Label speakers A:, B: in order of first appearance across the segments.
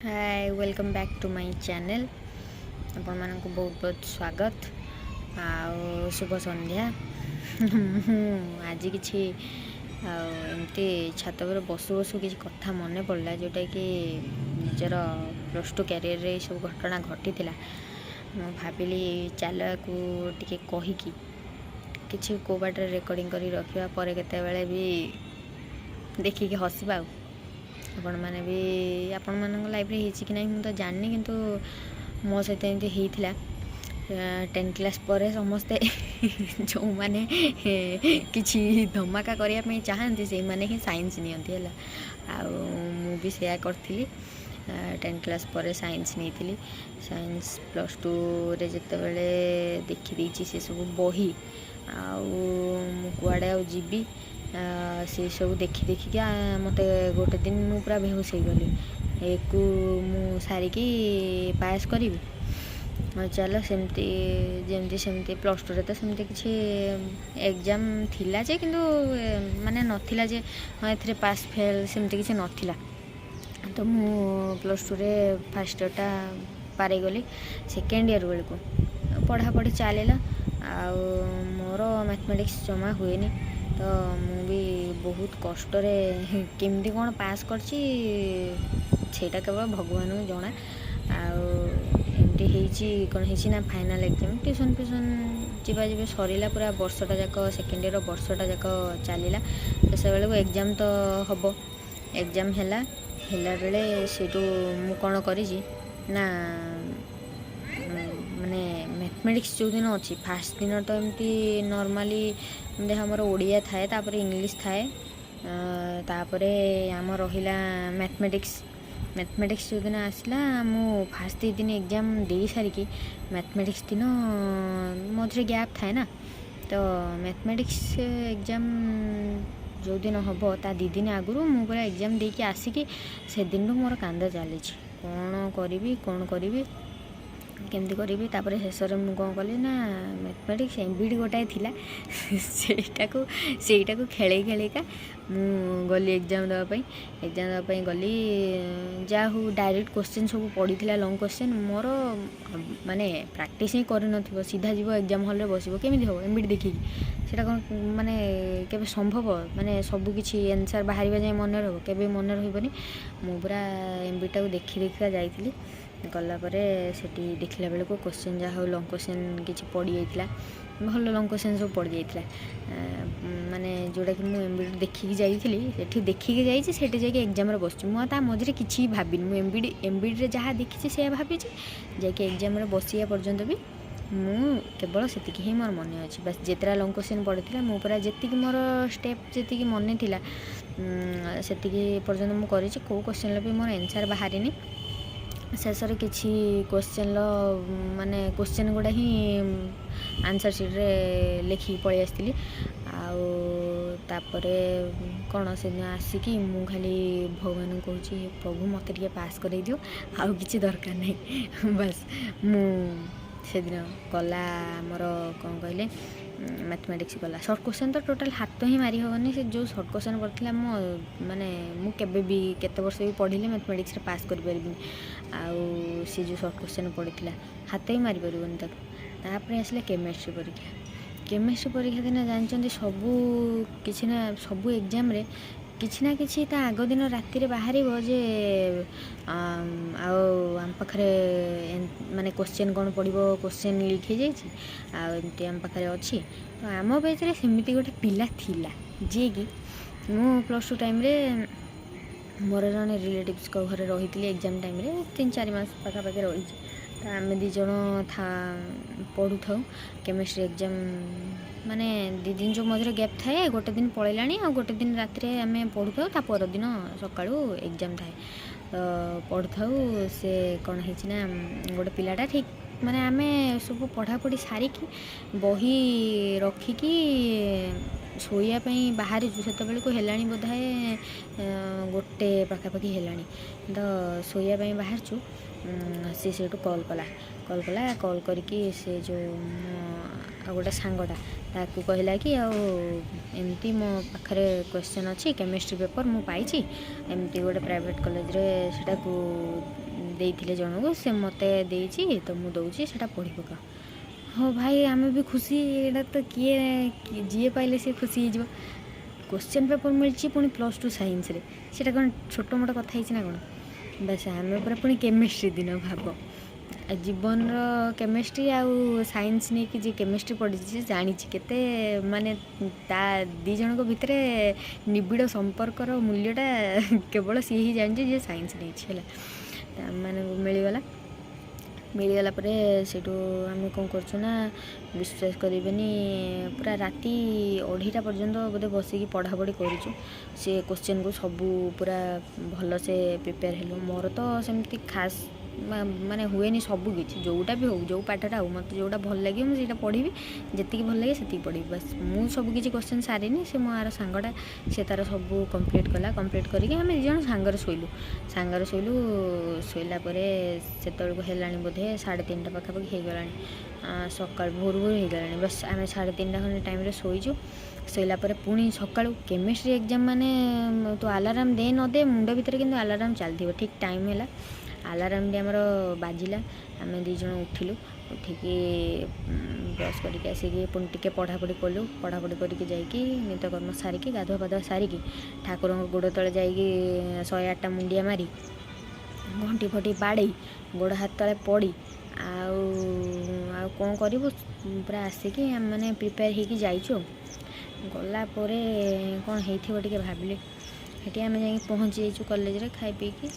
A: Hi, welcome back to my channel. ଆପଣମାନଙ୍କୁ ବହୁତ ବହୁତ ସ୍ୱାଗତ ଆଉ ଶୁଭ ସନ୍ଧ୍ୟା। ମୁଁ ଆଜି କିଛି ଆଉ ଏମିତି ଛାତ ଉପରେ ବସୁ ବସୁ କିଛି କଥା ମନେ ପଡ଼ିଲା, ଯେଉଁଟାକି ନିଜର ପ୍ଲସ୍ ଟୁ କ୍ୟାରିୟରରେ ଏସବୁ ଘଟଣା ଘଟିଥିଲା। ମୁଁ ଭାବିଲି, ଚାଲ ୟାକୁ ଟିକେ କହିକି କିଛି କେଉଁ ବାଟରେ ରେକର୍ଡ଼ିଂ କରି ରଖିବା, ପରେ କେତେବେଳେ ବି ଦେଖିକି ହସିବା। ଆଉ ଆପଣମାନେ ବି, ଆପଣମାନଙ୍କ ଲାଇଫ୍ରେ ହେଇଛି କି ନାହିଁ ମୁଁ ତ ଜାଣିନି, କିନ୍ତୁ ମୋ ସହିତ ଏମିତି ହେଇଥିଲା। 10th class ପରେ ସମସ୍ତେ ଯେଉଁମାନେ କିଛି ଧମାକା କରିବା ପାଇଁ ଚାହାନ୍ତି, ସେଇମାନେ ହିଁ ସାଇନ୍ସ ନିଅନ୍ତି, ହେଲା। ଆଉ ମୁଁ ବି ସେୟା କରିଥିଲି। 10th class ପରେ ସାଇନ୍ସ ନେଇଥିଲି। ସାଇନ୍ସ ପ୍ଲସ୍ ଟୁରେ ଯେତେବେଳେ ଦେଖିଦେଇଛି ସେସବୁ ବହି, ଆଉ ମୁଁ କୁଆଡ଼େ ଆଉ ଯିବି? ସେସବୁ ଦେଖି ଦେଖିକା ମୋତେ ଗୋଟେ ଦିନ ମୁଁ ପୁରା ବେହୋସ ହେଇଗଲି। ଏକୁ ମୁଁ ସାରିକି ପାସ୍ କରିବି, ଆଉ ଚାଲ ସେମିତି ଯେମିତି ସେମିତି। ପ୍ଲସ୍ ଟୁରେ ତ ସେମିତି କିଛି ଏକ୍ଜାମ୍ ଥିଲା ଯେ, କିନ୍ତୁ ମାନେ ନଥିଲା ଯେ ହଁ, ଏଥିରେ ପାସ୍ ଫେଲ୍ ସେମିତି କିଛି ନଥିଲା। ତ ମୁଁ ପ୍ଲସ୍ ଟୁରେ ଫାର୍ଷ୍ଟ ଇୟର୍ଟା ପାରେଇଗଲି। ସେକେଣ୍ଡ ଇୟର୍ ବେଳକୁ ପଢ଼ାପଢ଼ି ଚାଲିଲା। ଆଉ ମୋର ମ୍ୟାଥମେଟିକ୍ସ ଜମା ହୁଏନି, ତ ମୁଁ ବି ବହୁତ କଷ୍ଟରେ କେମିତି କ'ଣ ପାସ୍ କରିଛି, ସେଇଟା କେବଳ ଭଗବାନଙ୍କୁ ଜଣା। ଆଉ ଏମିତି ହେଇଛି, କ'ଣ ହେଇଛି ନା, ଫାଇନାଲ୍ ଏକ୍ଜାମ୍, ଟ୍ୟୁସନ୍ ଫ୍ୟୁସନ୍ ଯିବା ଯିବି ସରିଲା। ପୁରା ବର୍ଷଟା ଯାକ, ସେକେଣ୍ଡ ଇୟର୍ ବର୍ଷଟା ଯାକ ଚାଲିଲା। ଶେଷ ବେଳକୁ ଏକ୍ଜାମ୍ ତ ହେବ। ଏକ୍ଜାମ୍ ହେଲା। ହେଲା ବେଳେ ସେଇଠୁ ମୁଁ କ'ଣ କରିଛି ନା, ମାନେ ମ୍ୟାଥମେଟିକ୍ସ ଯେଉଁଦିନ ଅଛି, ଫାର୍ଷ୍ଟ ଦିନ ତ ଏମିତି ନର୍ମାଲି ଦେଖ, ଆମର ଓଡ଼ିଆ ଥାଏ, ତାପରେ ଇଂଲିଶ ଥାଏ, ତାପରେ ଆମ ରହିଲା ମ୍ୟାଥମେଟିକ୍ସ। ମ୍ୟାଥମେଟିକ୍ସ ଯେଉଁଦିନ ଆସିଲା, ମୁଁ ଫାର୍ଷ୍ଟ 2 ଦିନ ଏକ୍ଜାମ୍ ଦେଇ ସାରିକି ମ୍ୟାଥମେଟିକ୍ସ ଦିନ ମଝିରେ ଗ୍ୟାପ୍ ଥାଏ ନା, ତ ମ୍ୟାଥମେଟିକ୍ସ ଏକ୍ଜାମ୍ ଯେଉଁଦିନ ହେବ, ତା 2 ଦିନ ଆଗରୁ ମୁଁ ପୁରା ଏକ୍ଜାମ୍ ଦେଇକି ଆସିକି ସେଦିନଠୁ ମୋର କାନ୍ଦ ଚାଲିଛି, କ'ଣ କରିବି, କ'ଣ କରିବି, କେମିତି କରିବି? ତାପରେ ଶେଷରେ ମୁଁ କ'ଣ କଲି ନା, ମ୍ୟାଥମେଟିକ୍ସ ଏମ୍ବିଡ଼ି ଗୋଟାଏ ଥିଲା, ସେଇଟାକୁ ଖେଳେଇ ଖେଳେଇକା ମୁଁ ଗଲି ଏକ୍ଜାମ୍ ଦେବା ପାଇଁ। ଏକ୍ଜାମ୍ ଦେବା ପାଇଁ ଗଲି, ଯାହା ହଉ ଡାଇରେକ୍ଟ କୋଶ୍ଚିନ୍ ସବୁ ପଡ଼ିଥିଲା, ଲଙ୍ଗ୍ କୋଶ୍ଚିନ୍। ମୋର ମାନେ ପ୍ରାକ୍ଟିସ୍ ହିଁ କରିନଥିବ, ସିଧା ଯିବ ଏକ୍ଜାମ୍ ହଲ୍ରେ ବସିବ, କେମିତି ହେବ? ଏମ୍ବିଡ଼ି ଦେଖିକି ସେଇଟା କ'ଣ ମାନେ କେବେ ସମ୍ଭବ? ମାନେ ସବୁ କିଛି ଆନ୍ସର୍ ବାହାରିବା ଯାଏଁ ମନେ ରହିବ? କେବେ ମନେ ରହିବନି। ମୁଁ ପୁରା ଏମ୍ବିଡ଼ିଟାକୁ ଦେଖି ଦେଖିକା ଯାଇଥିଲି। ଗଲା ପରେ ସେଠି ଦେଖିଲା ବେଳକୁ କୋଶ୍ଚିନ୍ ଯାହା ହଉ ଲଙ୍ଗ୍ କୋଶ୍ଚିନ୍ କିଛି ପଡ଼ିଯାଇଥିଲା, ଭଲ ଲଙ୍ଗ୍ କୋଶ୍ଚିନ୍ ସବୁ ପଡ଼ିଯାଇଥିଲା। ମାନେ ଯେଉଁଟାକି ମୁଁ ଏମ୍ବିଡ଼ି ଦେଖିକି ଯାଇଥିଲି, ସେଠି ଦେଖିକି ଯାଇଛି, ସେଠି ଯାଇକି ଏକ୍ଜାମ୍ରେ ବସିଛି। ମୁଁ ଆଉ ତା ମଝିରେ କିଛି ଭାବିନି। ମୁଁ ଏମ୍ବିଡ଼ିରେ ଯାହା ଦେଖିଛି, ସେୟା ଭାବିଛି। ଯାଇକି ଏକ୍ଜାମ୍ରେ ବସିବା ପର୍ଯ୍ୟନ୍ତ ବି ମୁଁ କେବଳ ସେତିକି ହିଁ ମୋର ମନେ ଅଛି। ବାସ୍, ଯେତେଟା ଲଙ୍ଗ୍ କୋଶ୍ଚିନ୍ ପଡ଼ିଥିଲା, ମୁଁ ପୁରା ଯେତିକି ମୋର ଷ୍ଟେପ୍ ଯେତିକି ମନେ ଥିଲା, ସେତିକି ପର୍ଯ୍ୟନ୍ତ ମୁଁ କରିଛି। କେଉଁ କୋଶ୍ଚିନ୍ର ବି ମୋର ଆନ୍ସର୍ ବାହାରିନି। ଶେଷରେ କିଛି କୋଶ୍ଚିନ୍ର ମାନେ କୋଶ୍ଚିନ୍ ଗୁଡ଼ା ହିଁ ଆନ୍ସର୍ ସିଟ୍ରେ ଲେଖିକି ପଳେଇ ଆସିଥିଲି। ଆଉ ତାପରେ କ'ଣ, ସେଦିନ ଆସିକି ମୁଁ ଖାଲି ଭଗବାନଙ୍କୁ କହୁଛି, "ପ୍ରଭୁ, ମୋତେ ଟିକେ ପାସ୍ କରେଇ ଦିଅ, ଆଉ କିଛି ଦରକାର ନାହିଁ।" ବାସ୍, ମୁଁ ସେଦିନ ଗଲା ଆମର, କ'ଣ କହିଲେ, ମ୍ୟାଥମେଟିକ୍ସ ଗଲା। ସର୍ଟ କୋଶ୍ଚିନ୍ ତ ଟୋଟାଲ୍ ହାତ ହିଁ ମାରି ହେବନି। ସେ ଯେଉଁ ସର୍ଟ କୋଶ୍ଚିନ୍ ପଡ଼ିଥିଲା, ମୁଁ ମାନେ ମୁଁ କେବେ ବି କେତେ ବର୍ଷ ବି ପଢ଼ିଲେ ମ୍ୟାଥମେଟିକ୍ସରେ ପାସ୍ କରିପାରିବିନି। ଆଉ ସେ ଯେଉଁ ସର୍ଟ କୋଶ୍ଚିନ୍ ପଡ଼ିଥିଲା, ହାତ ହିଁ ମାରିପାରିବନି ତାକୁ। ତାପରେ ଆସିଲା କେମିଷ୍ଟ୍ରି ପରୀକ୍ଷା। କେମିଷ୍ଟ୍ରି ପରୀକ୍ଷା ଦିନ ଜାଣିଛନ୍ତି, ସବୁ କିଛି ନା ସବୁ ଏକ୍ଜାମ୍ରେ କିଛି ନା କିଛି ତା ଆଗ ଦିନ ରାତିରେ ବାହାରିବ ଯେ ଆଉ ଆମ ପାଖରେ ମାନେ କୋଶ୍ଚିନ୍ କ'ଣ ପଡ଼ିବ, କୋଶ୍ଚିନ୍ ଲିକ୍ ହେଇଯାଇଛି, ଆଉ ଏମିତି ଆମ ପାଖରେ ଅଛି। ତ ଆମ ବ୍ୟାଚ୍ରେ ସେମିତି ଗୋଟେ ପିଲା ଥିଲା, ଯିଏକି ମୁଁ ପ୍ଲସ୍ ଟୁ ଟାଇମ୍ରେ ମୋର ଜଣେ ରିଲେଟିଭ୍ସଙ୍କ ଘରେ ରହିଥିଲି। ଏକ୍ଜାମ୍ ଟାଇମ୍ରେ 3-4 ମାସ ପାଖାପାଖି ରହିଛି। ତ ଆମେ 2 ଜଣ ପଢ଼ୁଥାଉ କେମିଷ୍ଟ୍ରି ଏକ୍ଜାମ୍। ମାନେ 2 ଦିନ ଯେଉଁ ମଝିରେ ଗ୍ୟାପ୍ ଥାଏ, ଗୋଟେ ଦିନ ପଳେଇଲାଣି, ଆଉ ଗୋଟେ ଦିନ ରାତିରେ ଆମେ ପଢ଼ୁଥାଉ। ତା ପରଦିନ ସକାଳୁ ଏକ୍ଜାମ୍ ଥାଏ, ତ ପଢ଼ୁଥାଉ। ସେ କ'ଣ ହେଇଛି ନା, ଗୋଟେ ପିଲାଟା ଠିକ୍ ମାନେ ଆମେ ସବୁ ପଢ଼ାପଢ଼ି ସାରିକି ବହି ରଖିକି ଶୋଇବା ପାଇଁ ବାହାରିଛୁ, ସେତେବେଳକୁ ହେଲାଣି ବୋଧେ ଗୋଟେ ପାଖାପାଖି ହେଲାଣି। ତ ଶୋଇବା ପାଇଁ ବାହାରିଛୁ, ସେ ସେଇଠୁ କଲ୍ କଲା। କଲ୍ କଲା, କଲ୍ କରିକି ସେ ଯେଉଁ ଆଉ ଗୋଟେ ସାଙ୍ଗଟା, ତାକୁ କହିଲା କି ଆଉ ଏମିତି ମୋ ପାଖରେ କ୍ୱେଶ୍ଚନ୍ ଅଛି, କେମିଷ୍ଟ୍ରି ପେପର୍ ମୁଁ ପାଇଛି, ଏମିତି ଗୋଟେ ପ୍ରାଇଭେଟ୍ କଲେଜରେ ସେଟାକୁ ଦେଇଥିଲେ ଜଣକୁ, ସେ ମୋତେ ଦେଇଛି ତ ମୁଁ ଦେଉଛି, ସେଇଟା ପଢ଼ି ପକାଅ। ହଉ ଭାଇ, ଆମେ ବି ଖୁସି। ଏଇଟା ତ କିଏ ଯିଏ ପାଇଲେ ସିଏ ଖୁସି ହେଇଯିବ। କୋଶ୍ଚିନ୍ ପେପର୍ ମିଳିଛି ପୁଣି +2 ସାଇନ୍ସରେ, ସେଇଟା କ'ଣ ଛୋଟ ମୋଟ କଥା ହେଇଛି ନା କ'ଣ? ବାସ୍, ଆମେ ପୁରା ପୁଣି କେମିଷ୍ଟ୍ରି ଦିନ ଭାବ ଜୀବନର କେମିଷ୍ଟ୍ରି ଆଉ ସାଇନ୍ସ ନେଇକି ଯିଏ କେମିଷ୍ଟ୍ରି ପଢ଼ିଛି ସେ ଜାଣିଛି କେତେ ମାନେ ତା ଦୁଇ ଜଣଙ୍କ ଭିତରେ ନିବିଡ଼ ସମ୍ପର୍କର ମୂଲ୍ୟଟା କେବଳ ସିଏ ହିଁ ଜାଣିଛି ଯିଏ ସାଇନ୍ସ ନେଇଛି। ହେଲା, ତ ଆମମାନଙ୍କୁ ମିଳିଗଲା। ମିଳିଗଲା ପରେ ସେଇଠୁ ଆମେ କ'ଣ କରୁଛୁ ନା, ବିଶ୍ୱାସ କରିବେନି, ପୁରା ରାତି 2:30 ପର୍ଯ୍ୟନ୍ତ ବୋଧେ ବସିକି ପଢ଼ାପଢ଼ି କରୁଛୁ। ସେ କୋଶ୍ଚିନ୍କୁ ସବୁ ପୁରା ଭଲସେ ପ୍ରିପେୟାର ହେଲୁ। ମୋର ତ ସେମିତି ଖାସ୍ ମାନେ ହୁଏନି ସବୁ କିଛି, ଯେଉଁଟା ବି ହଉ, ଯେଉଁ ପାଠଟା ହଉ, ମୋତେ ଯେଉଁଟା ଭଲ ଲାଗିବ ମୁଁ ସେଇଟା ପଢ଼ିବି, ଯେତିକି ଭଲ ଲାଗେ ସେତିକି ପଢ଼ିବି, ବାସ୍। ମୁଁ ସବୁ କିଛି କୋଶ୍ଚିନ୍ ସାରିନି, ସେ ମୋ ଆର ସାଙ୍ଗଟା ସେ ତା'ର ସବୁ କମ୍ପ୍ଲିଟ୍ କଲା। କମ୍ପ୍ଲିଟ୍ କରିକି ଆମେ ଦୁଇ ଜଣ ସାଙ୍ଗରେ ଶୋଇଲୁ, ସାଙ୍ଗରେ ଶୋଇଲୁ। ଶୋଇଲା ପରେ ସେତେବେଳକୁ ହେଲାଣି ବୋଧେ 3:30 ପାଖାପାଖି ହେଇଗଲାଣି, ସକାଳୁ ଭୋରୁ ଭୋରୁ ହେଇଗଲାଣି। ବାସ୍, ଆମେ 3:30 ଖଣ୍ଡେ ଟାଇମ୍ରେ ଶୋଇଛୁ। ଶୋଇଲା ପରେ ପୁଣି ସକାଳୁ କେମିଷ୍ଟ୍ରି ଏକ୍ଜାମ୍, ମାନେ ତୁ ଆଲାରାମ୍ ଦେ ନ ଦେ, ମୁଣ୍ଡ ଭିତରେ କିନ୍ତୁ ଆଲାରାମ୍ ଚାଲିଥିବ। ଠିକ୍ ଟାଇମ୍ ହେଲା, ଆଲାରାମ୍ଟି ଆମର ବାଜିଲା, ଆମେ ଦୁଇ ଜଣ ଉଠିଲୁ। ଉଠିକି ବ୍ରସ୍ କରିକି ଆସିକି ପୁଣି ଟିକେ ପଢ଼ାପଢ଼ି କଲୁ। ପଢ଼ାପଢ଼ି କରିକି ଯାଇକି ନିତ୍ୟକର୍ମ ସାରିକି, ଗାଧୁଆ ପାଧୁଆ ସାରିକି, ଠାକୁରଙ୍କ ଗୋଡ଼ ତଳେ ଯାଇକି 108ଟା ମୁଣ୍ଡିଆ ମାରି, ଘଣ୍ଟି ଫଣ୍ଟି ବାଡ଼େଇ, ଗୋଡ଼ ହାତ ତଳେ ପଡ଼ି, ଆଉ ଆଉ କ'ଣ କରିବୁ, ପୁରା ଆସିକି ଆମେମାନେ ପ୍ରିପେୟାର ହେଇକି ଯାଇଛୁ। ଆଉ ଗଲା ପରେ କ'ଣ ହେଇଥିବ ଟିକେ ଭାବିଲେ। ସେଠି ଆମେ ଯାଇକି ପହଞ୍ଚି ଯାଇଛୁ କଲେଜରେ, ଖାଇ ପିଇକି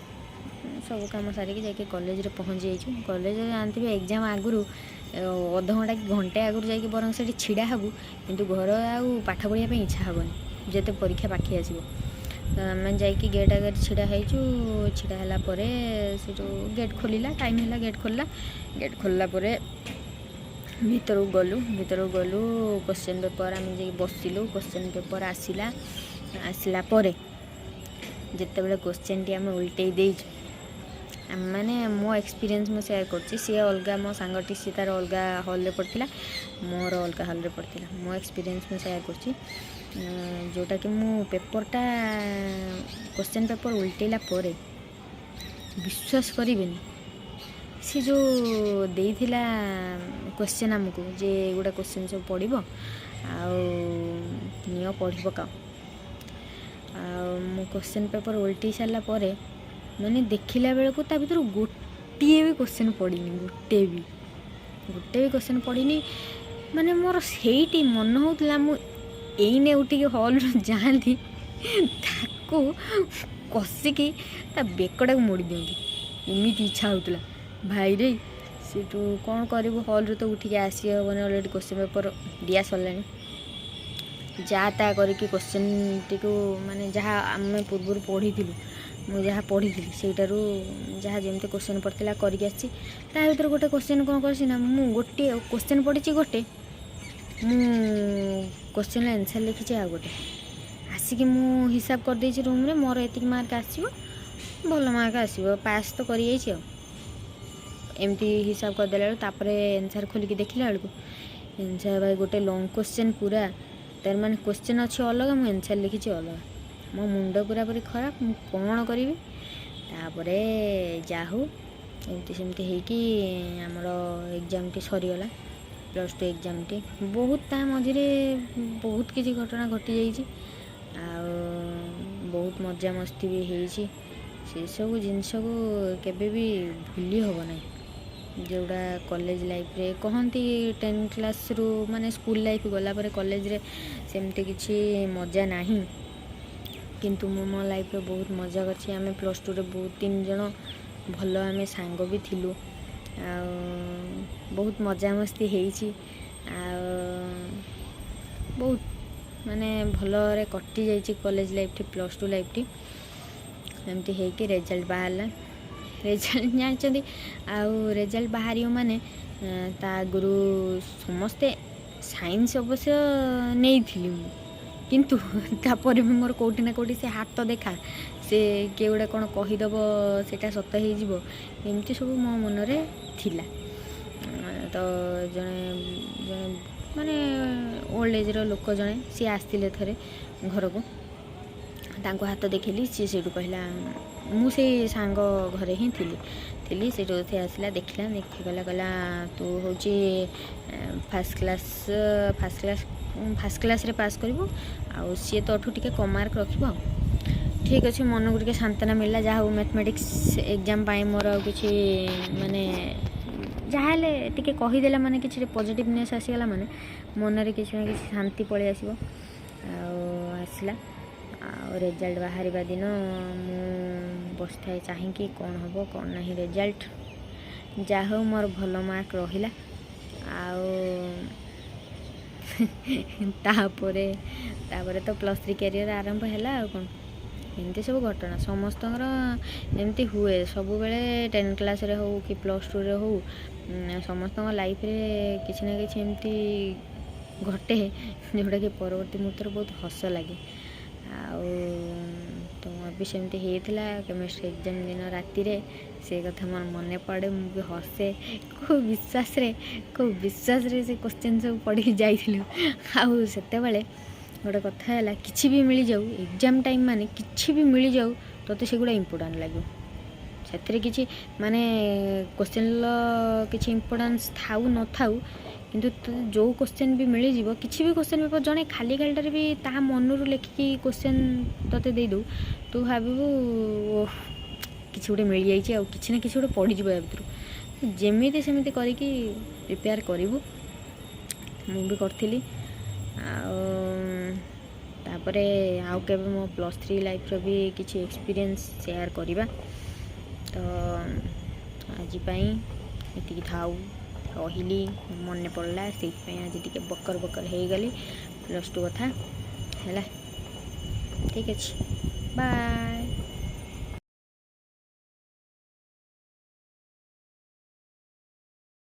A: ସବୁ କାମ ସାରିକି ଯାଇକି କଲେଜରେ ପହଞ୍ଚି ଯାଇଛୁ। କଲେଜରେ ଜାଣିଥିବେ, ଏକ୍ଜାମ୍ ଆଗରୁ ଅଧଘଣ୍ଟା କି ଘଣ୍ଟେ ଆଗରୁ ଯାଇକି ବରଂ ସେଠି ଛିଡ଼ା ହେବୁ, କିନ୍ତୁ ଘର ଆଉ ପାଠ ପଢ଼ିବା ପାଇଁ ଇଚ୍ଛା ହେବନି ଯେତେ ପରୀକ୍ଷା ପାଖେଇ ଆସିବ। ତ ଆମେ ଯାଇକି ଗେଟ୍ ଆଗରେ ଛିଡ଼ା ହେଇଛୁ। ଛିଡ଼ା ହେଲା ପରେ ସେଠୁ ଗେଟ୍ ଖୋଲିଲା, ଟାଇମ୍ ହେଲା, ଗେଟ୍ ଖୋଲିଲା। ଗେଟ୍ ଖୋଲିଲା ପରେ ଭିତରକୁ ଗଲୁ। ଭିତରକୁ ଗଲୁ, କୋଶ୍ଚିନ୍ ପେପର୍ ଆମେ ଯାଇକି ବସିଲୁ। କୋଶ୍ଚିନ୍ ପେପର୍ ଆସିଲା। ଆସିଲା ପରେ ଯେତେବେଳେ କୋଶ୍ଚିନ୍ଟି ଆମେ ଉଲଟେଇ ଦେଇଛୁ, ମାନେ ମୋ ଏକ୍ସପିରିଏନ୍ସ ମୁଁ ସେୟାର କରୁଛି। ସିଏ ଅଲଗା, ମୋ ସାଙ୍ଗଟି ସିଏ ତା'ର ଅଲଗା ହଲ୍ରେ ପଡ଼ିଥିଲା, ମୋର ଅଲଗା ହଲ୍ରେ ପଡ଼ିଥିଲା। ମୋ ଏକ୍ସପିରିଏନ୍ସ ମୁଁ ସେୟାର କରୁଛି, ଯେଉଁଟାକି ମୁଁ ପେପର୍ଟା, କୋଶ୍ଚିନ୍ ପେପର୍ ଉଲଟେଇଲା ପରେ, ବିଶ୍ୱାସ କରିବେନି, ସେ ଯେଉଁ ଦେଇଥିଲା କୋଶ୍ଚିନ୍ ଆମକୁ ଯେ ଏଗୁଡ଼ା କୋଶ୍ଚିନ୍ ସବୁ ପଡ଼ିବ ଆଉ ନିଅ ପଢ଼ି ପକାଅ। ଆଉ ମୁଁ କୋଶ୍ଚିନ୍ ପେପର୍ ଓଲଟେଇ ସାରିଲା ପରେ ମାନେ ଦେଖିଲା ବେଳକୁ ତା ଭିତରୁ ଗୋଟିଏ ବି କୋଶ୍ଚିନ୍ ପଡ଼ିନି, ଗୋଟେ ବି କୋଶ୍ଚିନ୍ ପଡ଼ିନି। ମାନେ ମୋର ସେଇଠି ମନ ହେଉଥିଲା ମୁଁ ଏଇନେ ଉଠିକି ହଲ୍ରୁ ଯାଆନ୍ତି, ତାକୁ କଷିକି ତା ବେକଟାକୁ ମୋଡ଼ି ଦିଅନ୍ତି, ଏମିତି ଇଚ୍ଛା ହେଉଥିଲା ଭାଇରେ। ସେଠୁ କ'ଣ କରିବୁ, ହଲ୍ରୁ ତ ଉଠିକି ଆସି ହେବନି, ଅଲରେଡ଼ି କୋଶ୍ଚିନ୍ ପେପର୍ ଦିଆ ସରିଲାଣି। ଯାହା ତା କରିକି କୋଶ୍ଚିନ୍ଟିକୁ, ମାନେ ଯାହା ଆମେ ପୂର୍ବରୁ ପଢ଼ିଥିଲୁ, ମୁଁ ଯାହା ପଢ଼ିଥିଲି ସେଇଟାରୁ ଯାହା ଯେମିତି କୋଶ୍ଚିନ୍ ପଡ଼ିଥିଲା କରିକି ଆସିଛି। ତା ଭିତରୁ ଗୋଟେ କୋଶ୍ଚିନ୍ କ'ଣ କରିଛି ନା, ମୁଁ ଗୋଟିଏ କୋଶ୍ଚିନ୍ ପଢ଼ିଛି ଗୋଟେ, ମୁଁ କୋଶ୍ଚିନ୍ର ଆନ୍ସର୍ ଲେଖିଛି ଆଉ ଗୋଟେ। ଆସିକି ମୁଁ ହିସାବ କରିଦେଇଛି ରୁମ୍ରେ, ମୋର ଏତିକି ମାର୍କ ଆସିବ, ଭଲ ମାର୍କ ଆସିବ, ପାସ୍ ତ କରିଯାଇଛି। ଆଉ ଏମିତି ହିସାବ କରିଦେଲା ବେଳକୁ, ତାପରେ ଆନ୍ସର୍ ଖୋଲିକି ଦେଖିଲା ବେଳକୁ ଆନ୍ସର୍ ଭାଇ ଗୋଟେ ଲଙ୍ଗ୍ କୋଶ୍ଚିନ୍ ପୁରା। ତାର ମାନେ କୋଶ୍ଚିନ୍ ଅଛି ଅଲଗା, ମୁଁ ଆନ୍ସର୍ ଲେଖିଛି ଅଲଗା। ମୋ ମୁଣ୍ଡ ପୁରାପୁରି ଖରାପ, ମୁଁ କ'ଣ କରିବି? ତାପରେ ଯାହା ହଉ ଏମିତି ସେମିତି ହେଇକି ଆମର ଏକ୍ଜାମ୍ଟି ସରିଗଲା, +2 ଏକ୍ଜାମ୍ଟି। ବହୁତ ତା ମଝିରେ ବହୁତ କିଛି ଘଟଣା ଘଟିଯାଇଛି ଆଉ ବହୁତ ମଜାମସ୍ତି ବି ହେଇଛି। ସେସବୁ ଜିନିଷକୁ କେବେ ବି ଭୁଲି ହେବ ନାହିଁ। ଯେଉଁଟା କଲେଜ ଲାଇଫ୍ରେ କହନ୍ତି, 10th କ୍ଲାସ୍ରୁ ମାନେ ସ୍କୁଲ ଲାଇଫ୍ ଗଲା ପରେ କଲେଜରେ ସେମିତି କିଛି ମଜା ନାହିଁ, କିନ୍ତୁ ମୁଁ ମୋ ଲାଇଫ୍ରେ ବହୁତ ମଜା କରିଛି। ଆମେ +2ରେ ବହୁତ ତିନି ଜଣ ଭଲ ଆମେ ସାଙ୍ଗ ବି ଥିଲୁ ଆଉ ବହୁତ ମଜାମସ୍ତି ହେଇଛି ଆଉ ବହୁତ ମାନେ ଭଲରେ କଟିଯାଇଛି କଲେଜ ଲାଇଫ୍ଟି, +2 ଲାଇଫ୍ଟି। ଏମିତି ହେଇକି ରେଜଲ୍ଟ ବାହାରିଲା। ରେଜଲ୍ଟ ଜାଣିଛନ୍ତି, ଆଉ ରେଜଲ୍ଟ ବାହାରିବ ମାନେ ତା ଆଗରୁ ସମସ୍ତେ, ସାଇନ୍ସ ଅବଶ୍ୟ ନେଇଥିଲି ମୁଁ, କିନ୍ତୁ ତାପରେ ବି ମୋର କେଉଁଠି ନା କେଉଁଠି ସେ ହାତ ଦେଖା, ସେ କିଏ ଗୋଟେ କ'ଣ କହିଦେବ, ସେଇଟା ସତ ହେଇଯିବ, ଏମିତି ସବୁ ମୋ ମନରେ ଥିଲା। ତ ଜଣେ ଜଣେ ମାନେ ଓଲ୍ଡ ଏଜ୍ର ଲୋକ ଜଣେ, ସିଏ ଆସିଥିଲେ ଥରେ ଘରକୁ। ତାଙ୍କୁ ହାତ ଦେଖେଇଲି। ସିଏ ସେଇଠୁ କହିଲା, ମୁଁ ସେଇ ସାଙ୍ଗ ଘରେ ହିଁ ଥିଲି ଥିଲି ସେଇଠୁ ସେ ଆସିଲା, ଦେଖିଲା, ଦେଖିଗଲା, କହିଲା, ତୁ ହେଉଛି first class, first class, first କ୍ଲାସ୍ରେ ପାସ୍ କରିବୁ ଆଉ ସିଏ ତୋଠୁ ଟିକେ କମ୍ ମାର୍କ ରଖିବ। ଆଉ ଠିକ୍ ଅଛି, ମନକୁ ଟିକେ ସାନ୍ତ୍ୱନା ମିଳିଲା। ଯାହା ହଉ, ମ୍ୟାଥମେଟିକ୍ସ ଏକ୍ଜାମ୍ ପାଇଁ ମୋର ଆଉ କିଛି ମାନେ ଯାହା ହେଲେ ଟିକେ କହିଦେଲା ମାନେ କିଛି ପଜିଟିଭନେସ୍ ଆସିଗଲା, ମାନେ ମନରେ କିଛି ନା କିଛି ଶାନ୍ତି ପଳେଇ ଆସିବ। ଆଉ ଆସିଲା। ଆଉ ରେଜଲ୍ଟ ବାହାରିବା ଦିନ ମୁଁ ବସିଥାଏ ଚାହିଁକି, କ'ଣ ହେବ କ'ଣ ନାହିଁ ରେଜଲ୍ଟ। ଯାହା ହଉ, ମୋର ଭଲ ମାର୍କ ରହିଲା। ଆଉ ତାପରେ ତାପରେ ତ +3 କ୍ୟାରିୟର ଆରମ୍ଭ ହେଲା। ଆଉ କ'ଣ, ଏମିତି ସବୁ ଘଟଣା ସମସ୍ତଙ୍କର ଏମିତି ହୁଏ ସବୁବେଳେ। 10 କ୍ଲାସ୍ରେ ହଉ କି +2ରେ ହଉ, ସମସ୍ତଙ୍କ ଲାଇଫ୍ରେ କିଛି ନା କିଛି ଏମିତି ଘଟେ, ଯେଉଁଟାକି ପରବର୍ତ୍ତୀ ମୁହୂର୍ତ୍ତରେ ବହୁତ ହସ ଲାଗେ। ଆଉ ତ ମୋର ବି ସେମିତି ହେଇଥିଲା କେମିଷ୍ଟ୍ରି ଏକ୍ଜାମ୍ ଦିନ ରାତିରେ। ସେ କଥା ମୋର ମନେ ପଡ଼େ, ମୁଁ ବି ହସେ। କେଉଁ ବିଶ୍ୱାସରେ ସେ କୋଶ୍ଚିନ୍ ସବୁ ପଢ଼ିକି ଯାଇଥିଲୁ। ଆଉ ସେତେବେଳେ ଗୋଟେ କଥା ହେଲା, କିଛି ବି ମିଳିଯାଉ, ଏକ୍ଜାମ୍ ଟାଇମ୍ ମାନେ କିଛି ବି ମିଳିଯାଉ, ତୋତେ ସେଗୁଡ଼ା ଇମ୍ପୋର୍ଟାଣ୍ଟ ଲାଗିବ। ସେଥିରେ କିଛି ମାନେ କୋଶ୍ଚିନ୍ର କିଛି ଇମ୍ପୋର୍ଟାନ୍ସ ଥାଉ ନଥାଉ, କିନ୍ତୁ ଯେଉଁ କୋଶ୍ଚିନ୍ ବି ମିଳିଯିବ, କିଛି ବି କୋଶ୍ଚିନ୍ ପେପର୍, ଜଣେ ଖାଲି ଖାଲିଟାରେ ବି ତା ମନରୁ ଲେଖିକି କୋଶ୍ଚିନ୍ ତୋତେ ଦେଇଦେଉ, ତୁ ଭାବିବୁ, ଓହ, କିଛି ଗୋଟେ ମିଳିଯାଇଛି ଆଉ କିଛି ନା କିଛି ଗୋଟେ ପଡ଼ିଯିବ ୟା ଭିତରୁ। ଯେମିତି ସେମିତି କରିକି ପ୍ରିପେୟାର କରିବୁ। ମୁଁ ବି କରିଥିଲି। ଆଉ ତାପରେ ଆଉ କେବେ ମୋ +3 ଲାଇଫ୍ର ବି କିଛି ଏକ୍ସପିରିଏନ୍ସ ସେୟାର କରିବା। ତ ଆଜି ପାଇଁ ଏତିକି ଥାଉ, ରହିଲି। ମନେ ପଡ଼ିଲା, ସେଇଥିପାଇଁ ଆଜି ଟିକେ ବକର ବକର ହେଇଗଲି +2 କଥା। ହେଲା, ଠିକ୍ ଅଛି, ବାଏ।